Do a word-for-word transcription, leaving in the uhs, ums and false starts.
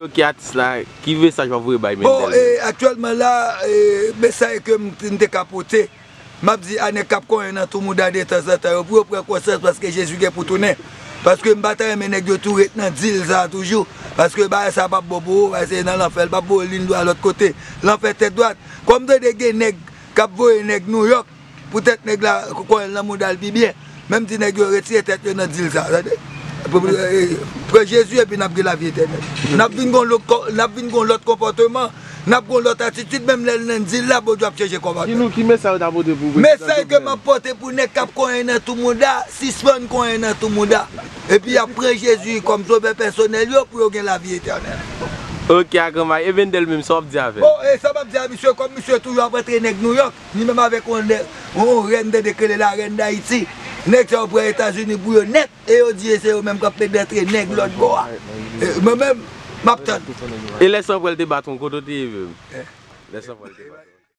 Ok, atis la, ki mesaj w ap voye bay Mendel? Bon, e, aktyèlman la, e, mesaj ke m, m te ka pote, m ap di a nèg k ap konyen nan tou mouda detanzantan yo, pou yo pran konsyans, paske Jezi gen pou tounen. Paske m pa ta renmen nèg yo tou ret nan dil sa a toujou. Paske bagay sa a p ap bon pou ou, paske nan lanfè, l p ap voye liy dwat lòt kote. Lanfè tèt dwat. Kòm m tande gen nèg k ap voye nèg Nouyòk, poutèt nèg la konyen l nan mouda l pi byen. Men m di nèg yo retire tèt yo nan dil sa, tande. Pran Jezi epi n ap gen lavi etènèl. N ap vin gon lòt kò-, n ap vin gon lòt konpòteman, n ap gon lòt atitid, menm lè l nan dil la, Bondye ap chanje kòmandman. Ki nou, ki mesaj ou ta pote pou prezidan Jovenel? Mesaj ke m ap pote pou nèg k ap konyen nan tou mouda, sispann konyen nan tou mouda. Epi y ap pran Jezi kòm sovè pèsonèl yo pou yo gen lavi etènèl. Ok, a granmay. E Mendel menm, sa w ap di avè l? Bon, e sa m ap di a misye, kòm misye toujou ap antre nèg Nouyòk, li menm avèk yon nè-, yon rèn tande k rele la rèn Dayiti. Nèg sa yo pran Etazini pou yo nèt, e yo di se yo menm k ap penetre nèg lòt bò a. E mwen menm, m ap tann. E lè Sanpwèl te bat ou, kote w te ye menm? Lè Sanpwèl te bat ou.